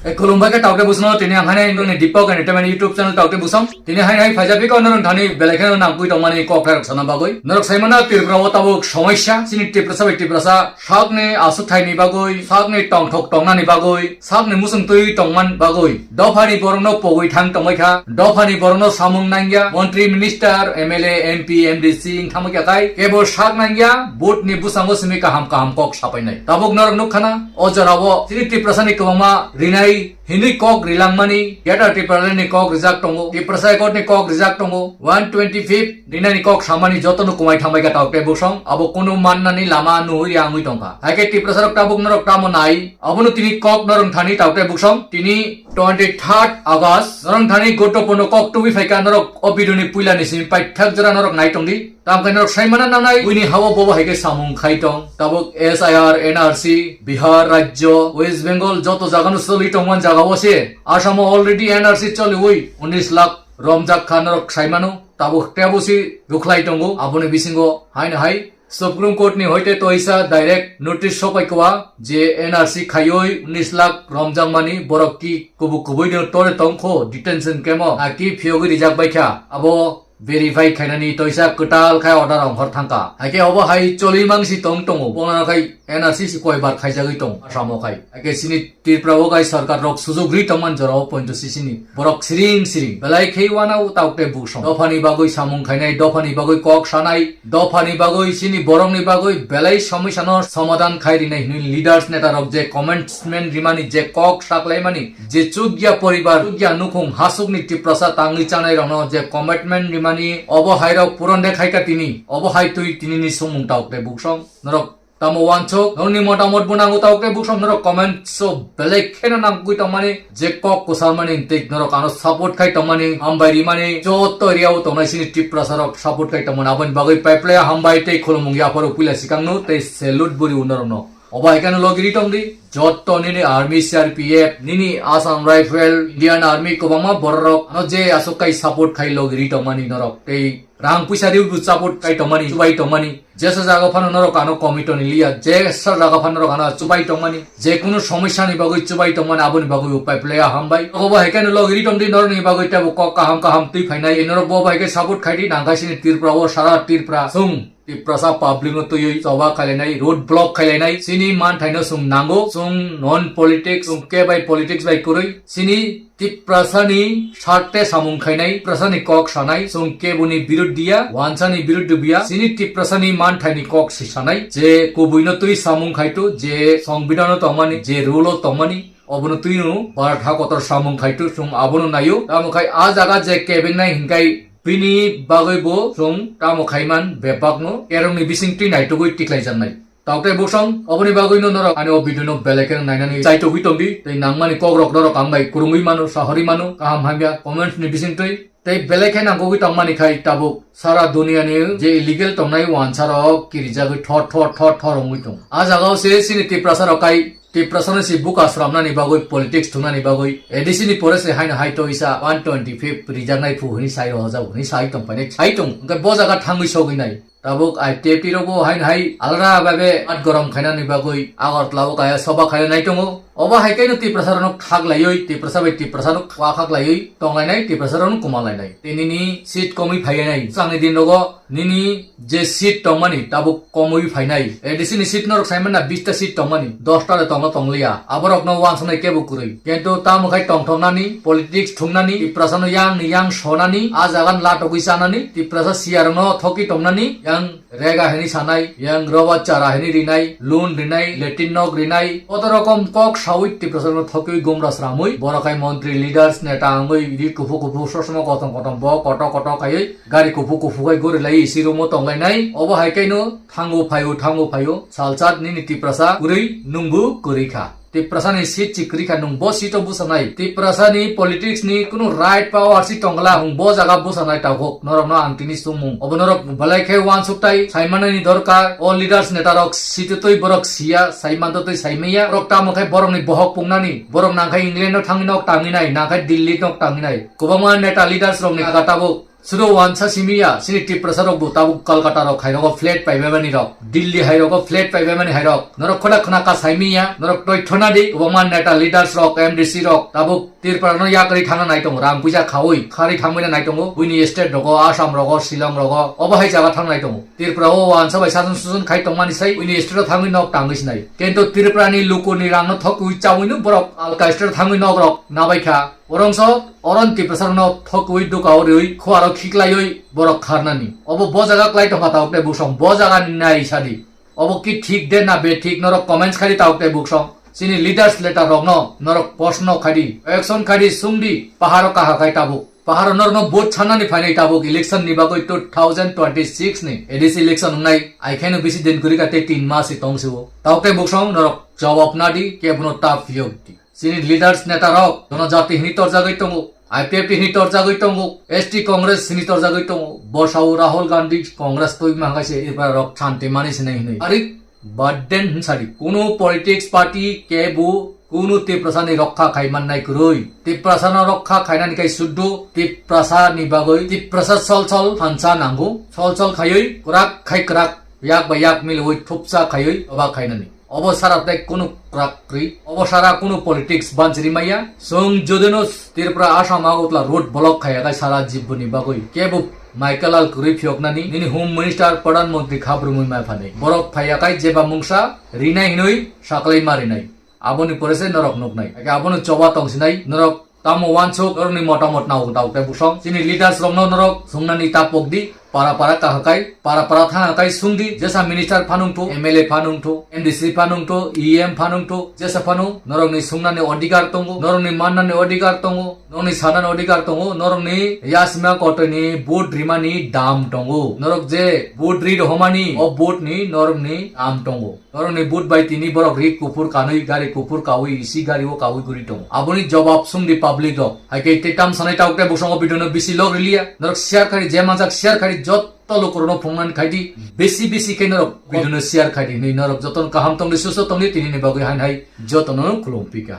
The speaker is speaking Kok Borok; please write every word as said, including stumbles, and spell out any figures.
E, khulumbai khe taukte busong, tini ang haino nini Deepak Entertainment YouTube channel taukte busong. Tini haino hai phaijak biko norok thani belai kheno nangkui tongmani kok rok sana bagwi. Norok saimano Tripura o tabuk somosya, chini Tiprasa bai Tiprasa sakni aswk thaini bagwi, sakni tongthok tongnani bagwi, sakni muchung twi tongman bagwi. Dophani borokno pogwi thang tongbai kha, dophani borokno samung nangya, montri minister, M L A, M P, M D C wng thangbai kha khai, kebo sak nangya, vote ni bwskango simi kaham kaham kok sapainai. Tabuk norok nukha na, o jorao chini Tiprasani kwbangma rinai hinwi kok rilangmani, Greater Tipraland ni kok rijak tongo, Tiprasa Accord ni kok rijak tongo, one twenty fifth rinani kok samani jotono kumai thangbai kha taukte busong, abo kunu mannani lama nuhuri angwi tongkha. Haikhe Tiprasa rok tabuk norok tamo nai, abono tini kok norok thani taukte busong, tini twenty third August, norok thani Gotopurno kok tubui phaikha, norok o video ni puila ni simi paithak jora norok nai tongdi. Tamkhe norok saimana nanai, buini hao bobo haikhe samung khai tong. Tabuk S I R, N R C, Bihar rajyo, West Bengal joto jagano choli tongman jagao se. Asamo already N R C choliwi unis lakh romjak kha norok saimano. Tabuk tebo si rukhlai tongo. Aboni bisingo haino hai Supreme Court ni hoite toisa direct notice sopai kwa je N R C khaioi unis lakh romjakmani borok ki kubuk kubui no tore tongkho detention camp o, aki phiyogwi rijak baikha. Abo verify khainani toisa kwtal khai order ongkhor thangkha. Haikhe obo hai choli mangsi tong tongo. Bono khai N R C si koi bar khaijagwi tong Assam o khai. Haikhe sini Tripura o khai sarkar rok sujug ri tongman jorao pointo sisini. Borok siring siring. Belai khai wana o taukte busong. Dophani bagwi samung khainai, dophani bagwi kok sanai, dophani bagwi sini borokni bagwi belai somoisano somadan khai rinai hinwi leaders neta rok je comments men rimani, je kok saklaimani, je chukya poribar, chukya nukhung, hasukni Tiprasa tangwi chanai rokno je commitment rimani, obo hai rok puron de khaika tini, obo hai twi tinini sumung taukte busong. Norok tamo wansuk, norokni motamot bo nango taukte busong, norok comments o belai kheno nangkukwi tongmani, je kok kwcharmani tei norok ano support khai tongmani, hambai rimani, joto area o tongnai sini Tiprasa rok support khai tongmani, aboni bagwi paiplaya hambai tei khulumung yapharo puila sikangno tei salute buri unorokno. Obo hai kheno logi ri tongdi, joto nini army, C R P F, nini Assam Rifle, Indian Army kwbangma bororok ano je aswk kai support khai logi ri tongmani norok tei rang puisa riwi bo support khai tongmani, chubai tongmani, jesa jaga phano norok ano committee ni liya, jesa jaga phano norok ano chubai tongmani, je kunu somosya ni bagwi chubai tongmani, aboni bagwi bo paiplaya hambai. Obo hai kheno logi ri tongdi norokni bagwi teibo kok kaham kaham twi phainai, norok bo bai khe support khai di, nangkha sini Tripura o sara Tripura sung. Tiprasa public no twiwi choba khailainai, road block khailainai, chini manthaino chwng nango, chwng non politics, chwng khe bai politics bai kwrwi, chini Tiprasani sarte samung khainai, Tiprasani kok sanai, chwng keboni birud diya, wansani birud diya, chini Tiprasani manthaini kok si sanai, je kubuino twi samung khaitu, je songbidano tongmani, je rule o tongmani, obono twino Bharat ha kotor samung khaitu, chwng abono naio, tamo khai a jaga je kebengnai hinkai, bini bagwi bo chwng tamo khaiman bebakno kerongni bisingtwi naitugwi tiklaijaknai. Taukte busong, oboni bagwino norok ani o video no belai kheno nainani chaitugwi tongdi, tei nangmani kokrok norok ang bai kwrwngwi mano, sahorwi mano, kaham hamya comments ni bisingtwi, tei belai khe nangkukwi tongmani khai tabuk sara duniani je illegal tongnai wansarok kirijagwi thot thot thot thot wngwi tong. A jagao se chini Tiprasa rok kai Tiprasano si buka sramnani bagwi, politics thungnani bagwi, A D C ni pore se haino hai toisa one twenty fifth rijaknai phu hwnwi sai rohorjak hwnwi sai tongpainai, sai tong, hwnkhe bo jaga thangwi sogwi nai. Tabuk I T F T rokbo haino hai alada babe at gorom khainani bagwi Agartala o kaya soba khainai tongo. Obo hai kaino Tiprasa rokno khaklaiwi, Tiprasa bai Tiprasano khwa khaklaiwi tonglainai, Tiprasa rokno kumalainai. Tei nini seat komwi phaiyanai. Swkangni din rogo nini je seat tongmani tabuk komwi phainai. A D C ni seat norok saimana bista seat tongmani, dosta de tongno tongliya. Aborokno wansuknai kebo kwrwi. Kintu tamo khai tongthoknani, politics thungnani, Tiprasano yang ni yang sonani, a jaga ni latogwi chanani, Tiprasa siyarokno thokwi tongnani, yang rega hini sanai, yang roba chara hini rinai, loan rinai, latrine nok rinai, koto rokom kok sawi Tiprasano thokwi gumra sramwi, borok hai montri, leaders, neta wngwi ri kuphu kuphu sosma kotom kotom bo koto koto khaiwi gari kuphu kuphu khai gori lai isi room o tonglainai. Obo hai kaino thango phaio, thango phaio, salchat nini Tiprasa kwrwi, nwngbo kwrwi kha. Tiprasa ni seat si kwrwi kha, nwng bo seat o bwsanai. Tiprasa ni politics ni kunu right power si tongla, nwng bo jaga bwsanai tabuk. Norok no ang tini sumung. Obo norok belai khe wansuk tai, saimanani dorkar. O leaders neta rok situtwi borok siya, saimantatwi saimaya. Borok tamo khai borok ni bohok pungnani. Borok nangkhai England no thangwi nok tangwi nai, nangkhai Delhi nok tangwi nai. Kwbangma neta leaders rok ni jaga tabuk. Sudo wansa simiya, sini Tiprasa rok bo tabuk Kolkata rok hai rogo flat pai bemani rok, Delhi hai rogo flat pai bemani hai rok. Norok khona khona ka saimiya, norok toi thona di, obama neta leaders rok, M D C rok, tabuk Tripura no yakri thangna nai tongo, rang puisa khaui, khari thangmina nai tongo, buini state rogo, Assam rogo, Shillong rogo, obo hai jaga thang nai tongo. Tripura o wansa bai sason suson khai tongmani sai, buini state o thangwi nok tangwi sinai. Kintu Tripura ni luku ni rang no thokwi chawi no borok alka state o thangwi nok rok nabai kha. Orongso oron Tiprasa no thokwi duka o riui, khuaro khiklaioi borok kharnani. Obo bo jaga klai tongkha tabuk tei busong, bo jaga ni nai sadi. Obo ki thik de na be thik, norok comments khai di tabuk tei busong. Chini leaders letter rok no norok post no khai di, action khai di, sung di, paharo kaha khai tabuk. Paharo norok no vote chanani phainai tabuk election ni bagwi two thousand twenty-six ni A D C election wngnai, ai khaino bisi din kwrwi ka tei tin mas si tong si o. Tabuk tei busong norok jawab na di, kebo no ta phiyok di. Chini leaders neta rok jonojati hini torjagwi tongo, I P F T hini torjagwi tongo, S T Congress hini torjagwi tongo, bosao Rahul Gandhi Congress twi mangai se Tripura rok shanti mani sinai hinui. Ari burden hinsadi. Kunu politics party kebo kunu Tiprasa ni rokha khai mannai kwrwi. Tiprasa no rokha khainani kai suddo Tiprasa ni bagwi Tiprasa sol sol phansa nango. Sol sol khaiwi kwrak khai kwrak yak bai yak milwi thupsa khaiwi oba khainani. Obo sara tei kunu kwrak kwrwi. Obo sara kunu politics banchiri maya. Chwng jodino Tripura Assam Agartala road block khaiya kai sara jiboni bagwi. Kebo Michael Al kwrwi phiyoknani nini Home Minister Pradhan Mantri khabrumwi mai phanai. Borok phaiya kai jeba mungsa rinai hinwi saklai ma rinai. Aboni pore se norok nuknai. Ake abono choba tongsinai norok tamo wansuk norokni motamot nao tao tei busong. Chini leaders rokno norok sungnani tapok di. Para para kahakai, para para thangakai sungdi, jesa minister phanungthu, M L A phanungthu, M D C phanungthu, E M phanungthu, jesa phanu, norokni sungnani odhikar tongo, norokni mannani odhikar tongo, norokni sanani odhikar tongo, norokni yasima kotoini vote rimani dam tongo. Norok je vote ri rohomani, o vote ni norokni dam tongo. Norokni vote bai tini borok ri kuphur kanwi, gari kuphur kawi, isi gari o kawi guri tongo. Aboni jobab sungdi public rok. Hai khe tei tam sanai tabuk tei busongo video no bisi log riliya. Norok share khai, je manjak share khai, jotto lukurokno phungnani khai di. Bisi bisi khe norok video no share khai di. Hinwi norok jotono kaham tongdi, susto tongdi, tini ni bagwi hain hai jotono khulum pika.